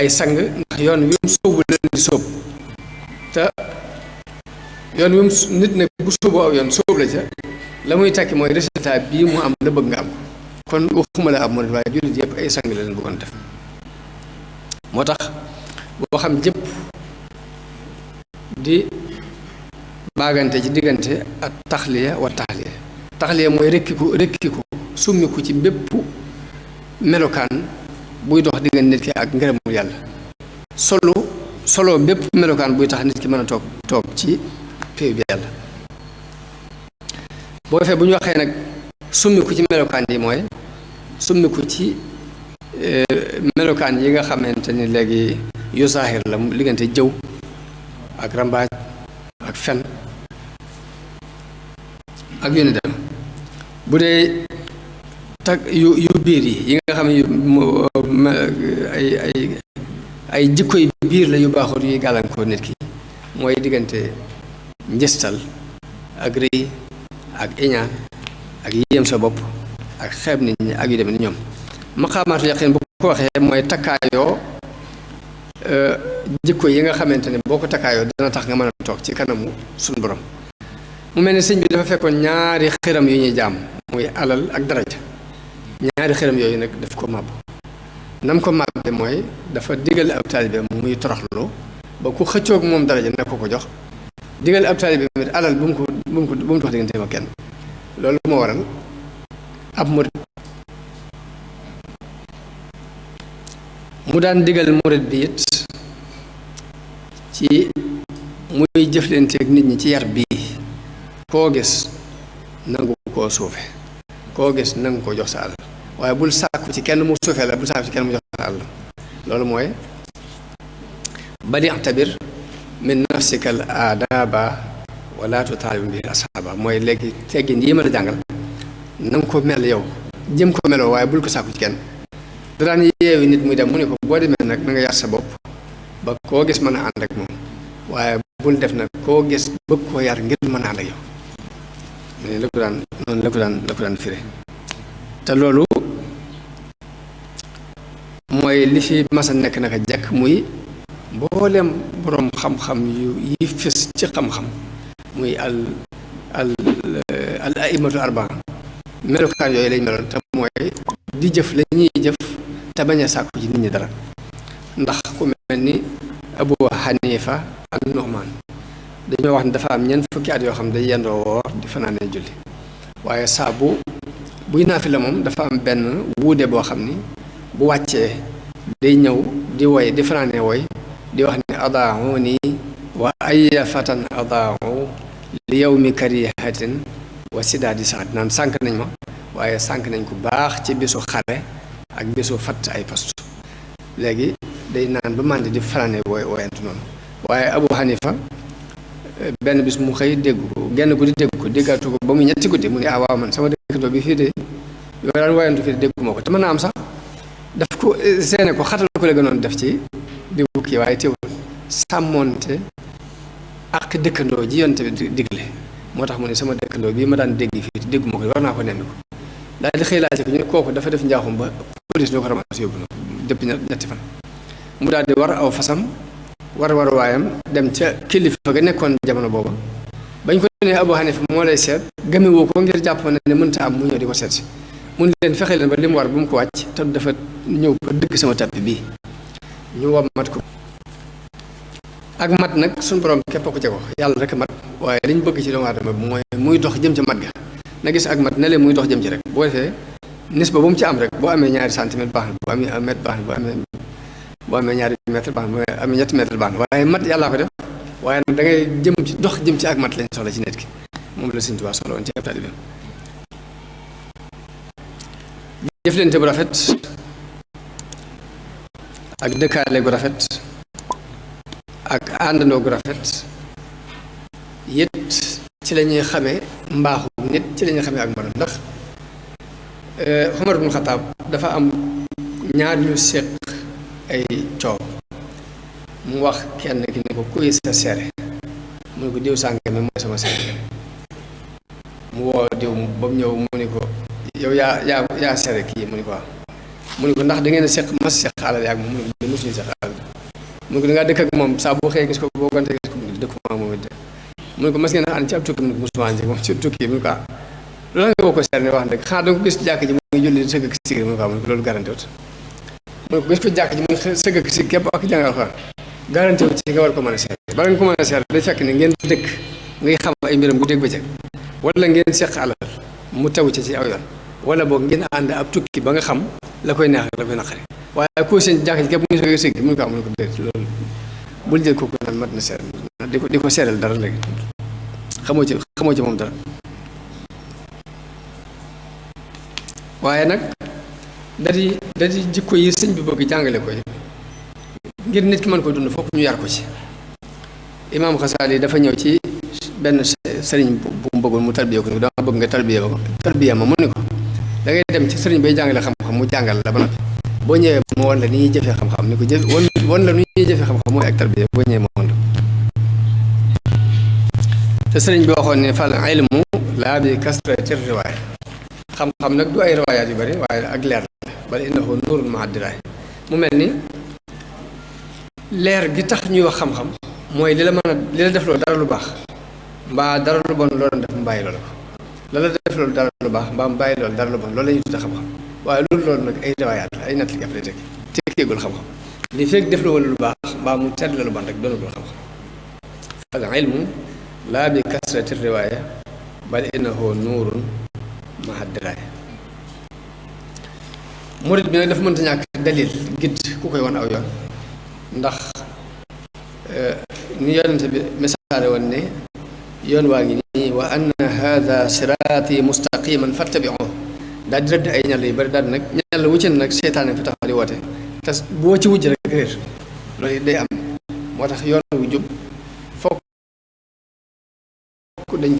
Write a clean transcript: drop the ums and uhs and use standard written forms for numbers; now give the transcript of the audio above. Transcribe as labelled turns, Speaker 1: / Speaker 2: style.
Speaker 1: ay sang ndax yoon wi mu sóobu leen di sóob te yoon wi mu nit nag bu sóoboo aw yoon sóob la ca la muy tekki mooy résultat bii mu am la bëgg nga am ko kon waxuma la am murit waaye jullit yëpp ay sang la leen bëggoon def moo tax boo xam jëpp di baagante ci diggante ak taxliya wa taxliya mooy rekkiku summiku ci bépp melokaan buy dox diggante nit ki ak ngërëmul yàlla solo bépp melokaan buy tax nit ki mën a toog ci péew bi yàlla boo defee bu ñu waxee nag summiku ci melokaan yi mooy summiku ci melokaan yi nga xamante ni léegi yu saaxir la liggante jëw ak rambaaj ak fen ak yu ni dem bu dee yu biir yi nga xam ne ay jikko yu biir la yu baaxut yuy gàllankoor nit ki mooy diggante njëstal ak rëy ak iñaan ak yéem sa bopp ak xeeb nit ñi ak yu dem ni ñoom maqaamaatu yaqin bu ko waxee mooy takkaayoo jikko yi nga xamante ne boo ko takkaayoo dana tax nga mën a toog ci kanamu suñu borom mu mel ni sëñ bi dafa fekkoon ñaari xiram yu ñuy jaam muy alal ak daraja ñaari xiram yooyu nag daf ko màbb nam ko màbbe mooy dafa digal ab taalibe muy toroxlu ba ku xëccoog moom daraja na ko jox digal ab taalibe mit alal bu mu dox digganteem ak kenn loolu moo waral ab murit mu daan digal murit bi it ci muy jëflanteeg nit ñi ci yar bii koo gis nangu koo suufe koo gis nangu ko jox sa àll waaye bul sàkku ci kenn mu suufee la bul sàkku ci kenn mu jox sa àll loolu mooy badi tabir min nafsika al aadaba wala tutaalim bi asxaaba mooy léegi teggin yi ma la jàngal nanga ko mel yow jëm ko meloo waaye bul ko sàkku ci kenn daan yeewi nit muy dem mu ne ko boo demee nag na nga yar sa bopp ba koo gis mën a ànd ak moom waaye bul def nag koo gis bëgg koo yar ngir mën a ànd ak yow mais la ko daan noonu la ko daan fire te loolu mooy li fi masa nekk naka jekk muy mboolem boroom xam-xam yi fës ci xam-xam muy al aimatu arbaa melokaan yooyu lañ meloon te mooy di jëf la ñuy jëf te bañ a sàkku ci nit ñi dara ndax ku mel ni Abu Hanifa ak Nu'man dañoo wax ne dafa am ñeent fukki at yoo xam ne day yendoo woor di fanaanee julli waaye saa buy naafi la moom dafa am benn wuude boo xam ni bu wàccee day ñëw di woy di fanaanee woy di wax ni adaa'uni wa ayya fatan adaa'u li yawmi karihatin wa sidaadi saat naan sànk nañ ma waaye sànk nañ ko baax ci bisu xare ak bisu fatt ay poste léegi day naan ba màndi di fanaanee woyantu noonu waaye Abu Hanifa benn bis mu xëy dégg ko genn guddi dégg ko déggatu ko ba mu ñetti guddi mu ne waaw man sama dëkkandoo bi fii de yoo daan woyantu fii de dégguma ko te mën naa am sax daf ko seene ko xatal ko la gënoon def ci di kii waaye teewul sàmmoonte ak dëkkandoo ji yonte bi digle moo tax mu ne sama dëkkandoo bii ma daan dégg fii dégguma ko war naa ko nemmi ko daal di xëy laajte ko ñu kooku dafa def njaaxum ba police ñoo ko ramassé yóbbu na depuis ñetti fan mu daal di war aw fasam war waayam dem ca kilifa ga nekkoon jamono booba bañ ko ne Abu Hanifa moo lay seet gëmewoo ko ngir jàpp ne mënta am mu ñëw di ko seet si mun leen fexe leen ba li mu war bu mu ko wàcc te dafa ñëw ko dëgg sama tappi bii ñu wam mat ko ak mat nag suñu borom képp ko jago yàlla rek mat waaye liñ bëgg ci doomu aadama bi mooy muy dox jëm ca mat ga na gis ak mat ne leen muy dox jëm ci rek boo defee nis ba bu mu ci am rek boo amee ñaari centimètre baax na boo amee un mètre baax na boo amee ñaari mètre baax na boo amee ñetti mètre baax na waaye mat yàllaa ko def waaye nag da ngay jëm ci dox jëm ci ak mat lañ soxla ci nit ki moom la Sëñ Tuubaa soxla woon ci ab taalibeem jëflante bu rafet ak dëkkaale gu rafet ak àndandoo gu rafet yit ci la ñuy xamee mbaaxu nit ci la ñuy xamee ak mbonam ndax Umar ibn Xattaab dafa am ñaar ñu séq ay coow mu wax kenn ki ne ko kuy sa seere mu ne ko diw sànga mi mooy sama seere mu woo diw ba mu ñëw mu ne ko yow yaa seere kii mu ne ko waaw mu ne ko ndax da ngeen a seq mas seq alal yaag moom mu ne ko mosuñu seq alal mu ne ko da ngaa dëkk ak moom saa boo xëyee gis ko boo gante gis ko mu ne dëkk moom it mu ne ko mas ngeen a ànd ci ab tukki mu ne ko mosuma ànd ci moom ci tukki mu ne ko ah loolu nga boo ko seet ne wax dëgg xanaa da nga ko gis jàkk ji mu ngi julli sëgg ak sigir mu ne ko mu ne ko loolu garanti wut mu ne ko gis ko jàkk ji mu ngi sëgg ak sigir képp ak jàngal xaar garanti wut ci nga war ko mën a seet bala nga ko mën a seet day fekk ne ngeen dëkk ngay xam ay mbiram bu dégg bëccëg wala ngeen seq alal mu taw ci aw yoon wala boog ngeen ànd ab tukki ba nga xam la koy neex la koy naqari waaye ko seen jàkk ji képp mu ngi sëgg ak sigir mu ne ko am mu ne ko déet loolu bul jël kooku naan mat na seet di ko seetal dara léegi xamoo ci moom dara waaye nag da di jikko yi sëñ bi bëgg jàngale ko ngir nit ki mën ko dund fokk ñu yar ko ci imaam Xasaali dafa ñëw ci benn sëriñ bu mu bëggoon mu tarbiya ko ni dama bëgg nga tarbiya ma mu ne ko da ngay dem ci sëriñ bay jàngale xam-xam mu jàngal la ba noppi boo ñëwee moo wan la ni ñuy jëfee xam-xam ni ko jëf wan la ni ñuy jëfee xam-xam mooy ak tarbiya boo ñëwee moo wan la te sëriñ bi waxoon ne fal ilmu laa bi kasrati riwaaya xam-xam nag du ay riwaayaat yu bari waaye ak leer la bal innahu nuurun ma'a diraaya mu mel ni leer gi tax ñuy wax xam-xam mooy li la def loolu dara lu baax mbaa dara lu bon loolu def mu bàyyi loolu ko la def loolu dara lu baax mbaa mu bàyyi loolu dara lu bon loolu la ñuy tudde xam-xam waaye loolu nag ay riwaayaat la ay natt li après tekkeegul xam-xam li fekk def la wala lu baax mbaa mu tedd la lu bon rek doonagul xam-xam fal ilmu laa bi kasrati riwaaya bal innahu nuurun ma'a diraaya murit bi nag dafa mënta ñàkk dalil gidd ku koy wan aw yoon ndax ni yonente bi misaale woon ne yoon waa ngi nii wa anna hada siraati mustaqiman fattabi'uhu daal di rëdd ay ñàll yu bari daal di nag ñàll wu ci nag seytaane fi taxaw di woote te boo ci wujj rek réer loolu it day am moo tax yoon wu jub fokk dañ